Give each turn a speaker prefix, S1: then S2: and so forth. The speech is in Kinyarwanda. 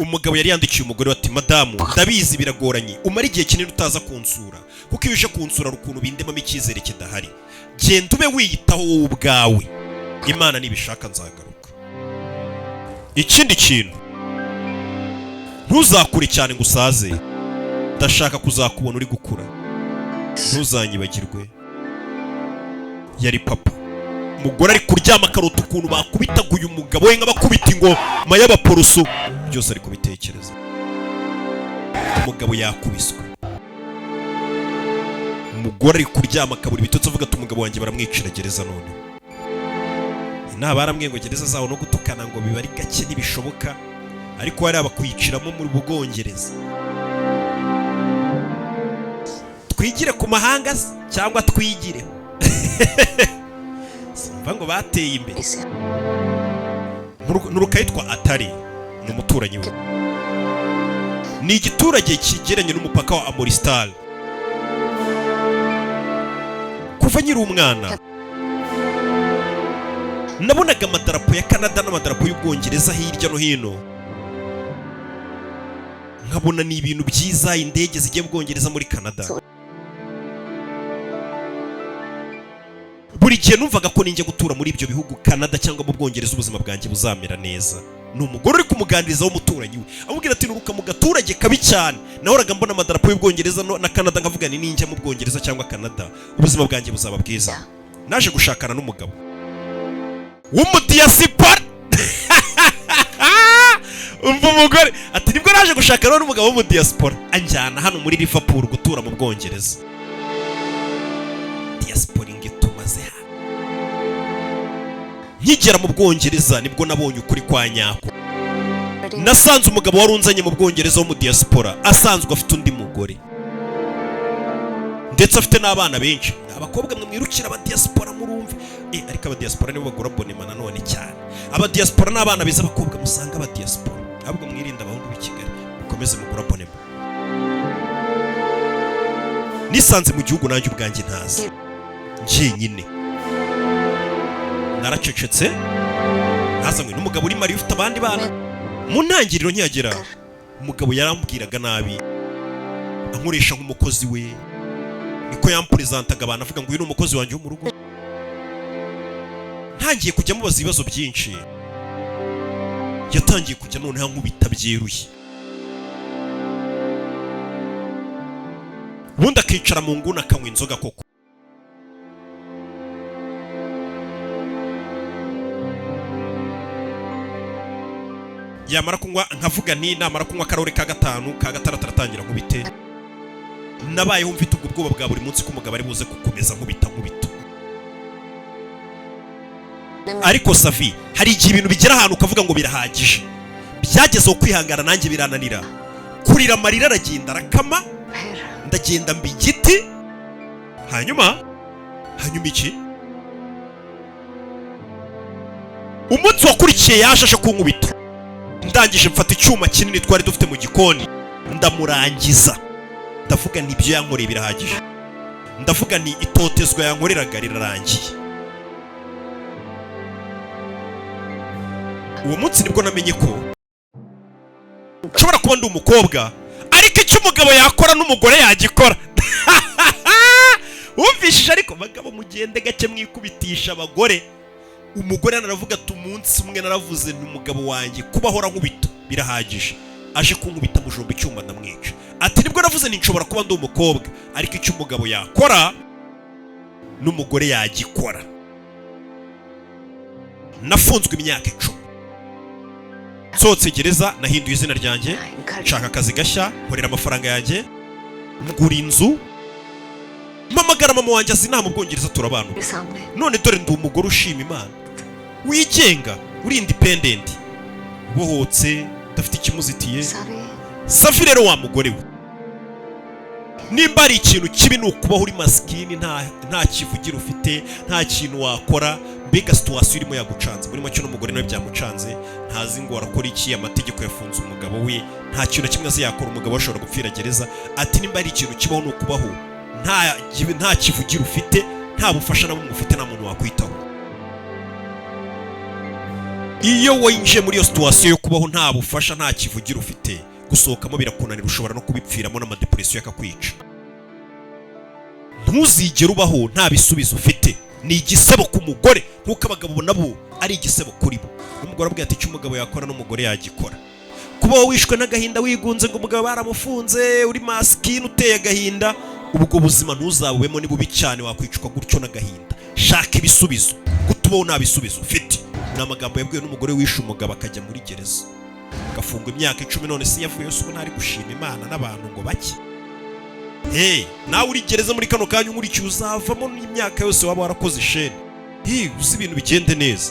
S1: Umugabo yari yandikiye umugore we ati: "Madamu, ndabizi biragoranye, umara igihe kinini utaza kunsura, kuko iyo uje kunsura hari ukuntu bindemamo icyizere kidahari. Genda ube wiyitaho wowe ubwawe, Imana nibishaka nzagaruka. Ikindi kintu, ntuzakure cyane ngo usaze, ndashaka kuzakubona uri gukura, ntuzanyibagirwe." Yari papa. Umugore ari kuryama akarota ukuntu bakubitaga uyu mugabo we nk'abakubita ingoma y'abaporoso, byose ari kubitekereza. Umugabo yakubiswe. Umugore ari kuryama akabura ibitotsi, avuga ati: "Umugabo wanjye baramwicira gereza." None inama barambwiye ngo gereza zaho no gutukana ngo biba ari gake, ntibishoboka, ariko hariya bakwiciramo muri Bwongereza. Twigire ku mahanga se cyangwa twigire? Simva ngo bateye imbere.
S2: इसे
S1: Nturuka yitwa Atari, ni umuturanyi we, ni igiturage kigeranye n'umupaka wa Amoristal. Kuva nkiri umwana nabonaga amadarapo ya Canada n'amadarapo y'Ubwongereza hirya no hino, nkabona ni ibintu byiza, indege zigiye mu Bwongereza, muri Canada. Buri gihe numvaga ko ninjya gutura muri ibyo bihugu, Canada cyangwa mu Bwongereza, ubuzima bwanjye buzamera neza. Ni umugore uri kumuganiriza w'umuturanyi we, amubwira ati: "Nuruka mu gaturage kabi cyane, nahoraga mbona amadarapo y'Ubwongereza na Canada, nkavuga ni ninjya mu Bwongereza cyangwa Canada ubuzima bwanjye buzaba bwiza." Naje gushakana n'umugabo w'umudiyasipora. Umva umugore ati: "Nibwo naje gushakana n'umugabo w'umudiyasipora, anjyana hano muri Liverpool gutura mu Bwongereza." Diaspora ngo itumaze hano. Nkigera mu Bwongereza nibwo nabonye ukuri kwa nyako. Nasanze umugabo wari unzanye mu Bwongereza wo mu diaspora asanzwe afite undi mugore, ndetse afite n'abana benshi. Abakobwa mwe mwirukira abadiaspora murumve, ariko abadiaspora nibo bagura bonema nanone cyane. Abadiaspora n'abana beza, abakobwa musanga abadiaspora, ahubwo mwirinde abahungu b'i Kigali, mukomeze mugura bonema. Nisanze mu gihugu nanjye ubwanjye ntazi, njyenyine, naracecetse. Nazanywe n'umugabo uri marié, ufite abandi bana. Mu ntangiriro nkihagera, umugabo yarambwiraga nabi, ankoresha nk'umukozi we. Niko yampurezentantaga abantu, avuga ngo uyu ni umukozi wanjye wo mu rugo. Ntangiye kujya mubaza ibibazo byinshi, yatangiye kujya noneho ankubita byeruye, ubundi akicara mu nguni akanywa inzoga koko. Yamara kunywa, nkavuga nti namara kunywa akarahuri ka gatanu, ka gatandatu, aratangira nkubite. Nabayeho mfite ubwo bwoba bwa buri munsi ko umugabo ari buze gukomeza nkubita nkubita. Ariko Safi, hari igihe ibintu bigera ahantu ukavuga ngo birahagije. Byagezeho kwihangana nanjye birananira, kurira amarira aragenda arakama.
S2: फिर
S1: Ndagenda mba igiti. Hanyuma iki? Umunsi wakurikiye yaje aje kunkubita, ndangije mfata icyuma kinini twari dufite mu gikoni ndamurangiza. Ndavuga nti ibyo yankoreye birahagije, ndavuga nti itotezwa yankoreraga rirarangiye. Uwo munsi nibwo namenye ko nshobora kuba ndi umukobwa, ariko icyo umugabo yakora n'umugore yagikora. Wumvishije? Ariko bagabo, mugende gake mwikubitisha abagore. Umugore naravuga ati: "Umunsi umwe naravuze ni umugabo wanjye kuba ahora nkubita birahagije, aje kunkubita mujomba icyuma ndamwica." Ati: "Nibwo navuze nti nshobora kuba ndi umukobwa, ariko icyo umugabo yakora n'umugore yagikora." Nafunzwe imyaka 10. Nsohotse gereza nahinduye izina ryanjye, nshaka akazi gashya, nkorera amafaranga yanjye, ngura inzu, mpamagara mama wanjye azi inama mu Bwongereza, turabana.
S2: मेरे सामने
S1: None dore ndi umugore ushima Imana, wigenga, uri independent, ubohotse, udafite ikimuzitiye.
S2: सारे
S1: Safi rero, wa mugore we, nimba ari ikintu kibi ni ukubaho uri masikini, nta kivugira ufite, nta kintu wakora, mbega situation irimo yagucanze. Muri make n'umugore nawe byamucanze, ntazi ngo arakora iki. Amategeko yafunze umugabo we, nta kintu na kimwe azi yakora, umugabo we ashobora gupfira gereza. Ati: "Nimba ari ikintu kibaho ni ukubaho nta kivugira ufite, nta bufasha na bumwe ufite, nta muntu wakwitaho." Iyo winjiye muri iyo situation yo kubaho nta bufasha, nta kivugira ufite, gusohokamo birakunanira, ushobora no kubipfiramo n'amadepression akakwica. Ntuzigere ubaho nta bisubizo ufite. Ni igisebo ku mugore nk'uko abagabo nabo ari igisebo kuri bo. N'umugore abwira ati: "Icyo umugabo yakora n'umugore yagikora." Kubaho wishwe n'agahinda, wigunze ngo umugabo baramufunze, uri masikini, uteye agahinda, ubwo buzima ntuzabubemo, ni bubi cyane, wakwicwa gutyo n'agahinda. Shaka ibisubizo. Gutubaho nta bisubizo ufite, ni amagambo yabwiwe n'umugore wishe umugabo akajya muri gereza, agafungwa imyaka 10. None si yavuyeyo se? Ubu ntari gushima Imana n'abantu ngo bake? Hey, nawe uri gereza muri kano kanya unkurikiye, uzavamo n'imyaka yose waba warakoze isheni. Hey, uzi ibintu bigende neza.